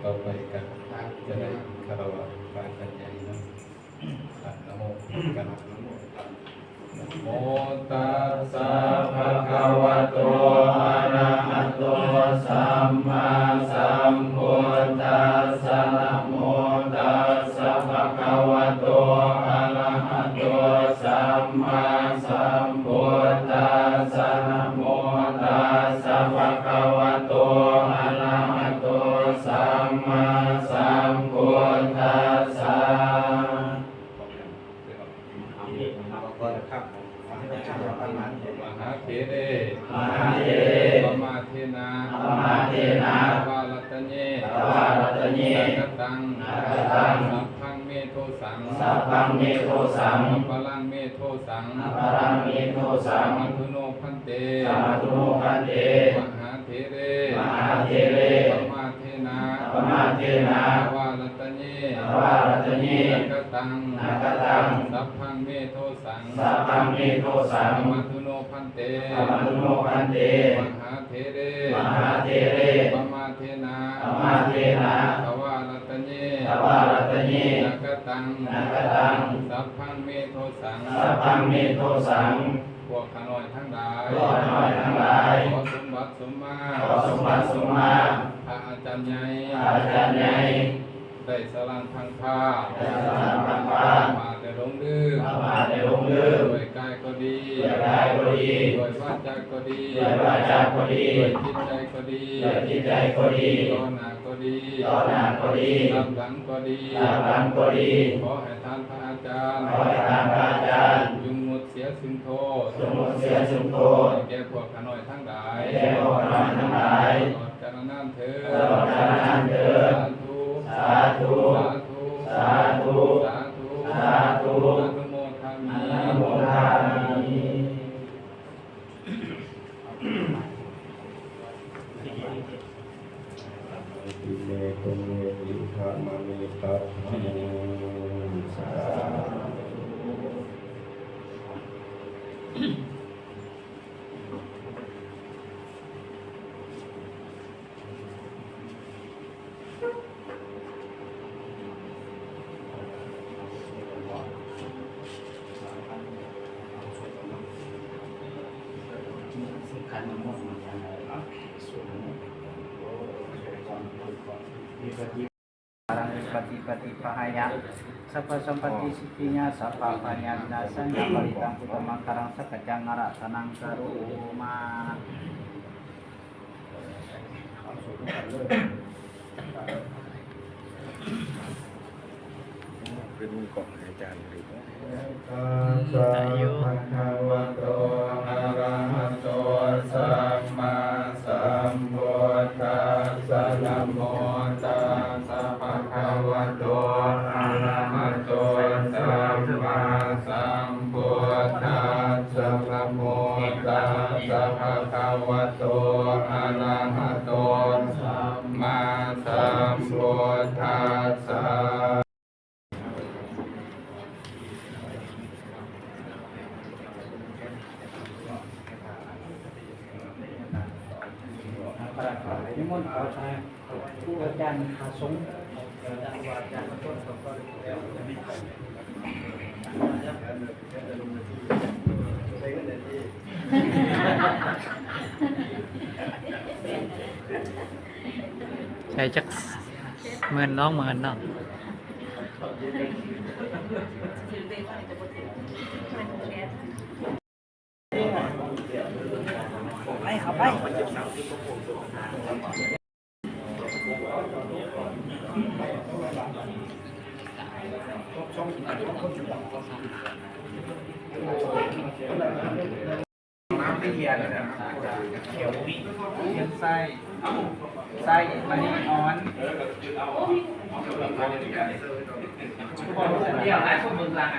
ຕໍ່ໄປກໍຈະໄດ້ຄາລະວະພະອາຈານໃຫຍ່ເນາະ. ອ່າ ນະໂມກັນ. ນະໂມຕັດສະ ພະຄະວະໂຕ ອະລະຫະໂຕ ສຳມາສຳພຸດທັດສະ. ນະໂມຕັດສະ ພະຄະວະໂຕ ອະລະຫະໂຕ ສຳມາສຳພຸດທັດສະ. ນະໂມຕັດສະ ພະຄະວະໂຕ ອະລະຫະໂຕ ສຳມາສຳພຸດທັດສະ. ມະຫາເຖເຣ ມະຫາເຖເຣ ປະມາເທນະ ປະມາເທນະ ທະວາລັດຕະເຍ ທະວາລັດຕະເຍ ນະກະຕັງ ນະກະຕັງ ສັບພັງເມໂທສັງ ສັບພັງເມໂທສັງ ອັບປະລັງເມໂທສັງ ອັບປະລັງເມໂທສັງ ສະມາທຸໂນພັນເຕ ສະມາທຸໂນພັນເຕ ມະຫາເຖເຣ ມະຫາເຖເຣ ປະມາເທນະ ປະມາເທນະ ທະວາລັດຕະເຍ ທະວາລັດຕະເຍ ນະກະຕັງ ນະກະຕັງ ສັບພັງເມໂທສັງ ສັບພັງເມໂທສັງ ສະມາທຸໂນພັນເຕ ສະມາທຸໂນພັນເຕ ມະຫາເຖເຣ ມະຫາເຖເຣ ປະມາເທນະ ປະມາເທນະ ທະວາລັດຕະເຍ ທະວາລັດຕະເຍ ນະກະຕັງ ນະກະຕັງ ສັບພັງເມໂທສັງ ສັບພັງເມໂທສັງ. ພວກຂ້ານ້ອຍທັງຫຼາຍ ພວກຂ້ານ້ອຍທັງຫຼາຍ ຂໍສົມບັດສົມມາ ຂໍສົມບັດສົມມາ ພະອາຈານໃຫຍ່ ພະອາຈານໃຫຍ່ ໄດ້ສະຫຼັງພັງພາ ໄດ້ສະຫຼັງພັງພາ ມາແຕ່ຫຼົງລືມ ມາແຕ່ຫຼົງລືມ ດ້ວຍກາຍກໍດີ ດ້ວຍກາຍກໍດີ ດ້ວຍວາຈາກໍດີ ດ້ວຍວາຈາກໍດີ ດ້ວຍຈິດໃຈກໍດີ ດ້ວຍຈິດໃຈກໍດີ ຕໍ່ໜ້າກໍດີ ຕໍ່ໜ້າກໍດີ ຮັບຫຼັງກໍດີ ຮັບຫຼັງກໍດີ ຂໍໃຫ້ທ່ານພະອາຈານ ຂໍໃຫ້ທ່ານພະອາຈານ ຈົ່ງໝົດເສຍຊຶ່ງໂທດ ຈົ່ງໝົດເສຍຊຶ່ງໂທດ ໃຫ້ແກ່ພວກຂ້ານ້ອຍທັງຫຼາຍ ໃຫ້ແກ່ພວກຂ້ານ້ອຍທັງຫຼາຍ ຕະຫຼອດການນານເທີນ ຕະຫຼອດການນານເທີນ ສາທຸ ສາທຸ ສາທຸ ອະນຸໂມທາມິ ອະນຸໂມທາມິ. Paraṃ vipattipaṭibāhāya sabbasampattisiddhiyā sabbabhayavināsāya parittaṃ brūtha maṅgalaṃ. Sakkaccaṃ varaṃ saraṇaṃ gacchantu. ເປັນມືກ້ອງໃຫ້ອາຈານເລີຍ. ອາຍຸ ພະຄະວະໂຕ ອະລະຫະໂຕ ສຳມາສຳພຸດທັດສະ. ນະໂມຕັດສະ ພະຄະວະໂຕ ອະລະຫະໂຕ ສຳມາສຳ ພຸດທັດສະ. ນະໂມຕັດສະ ພະຄະວະໂຕ ອະລະຫະໂຕ ສຳມາສຳພຸດທັດສະ. ນິມົນ ຄູອາຈານພະສົງ ໃສ່ຈັກໝື່ນ ສອງໝື່ນເນາະ. ໄປ ເຂົ້າໄປ. ນ້ຳໄປເຮັດ ເຮັດໄສ້ ໄສ້ມະນີອ່ອນ ດຽວຫຼາຍຄົນເບິ່ງຫຼັງ.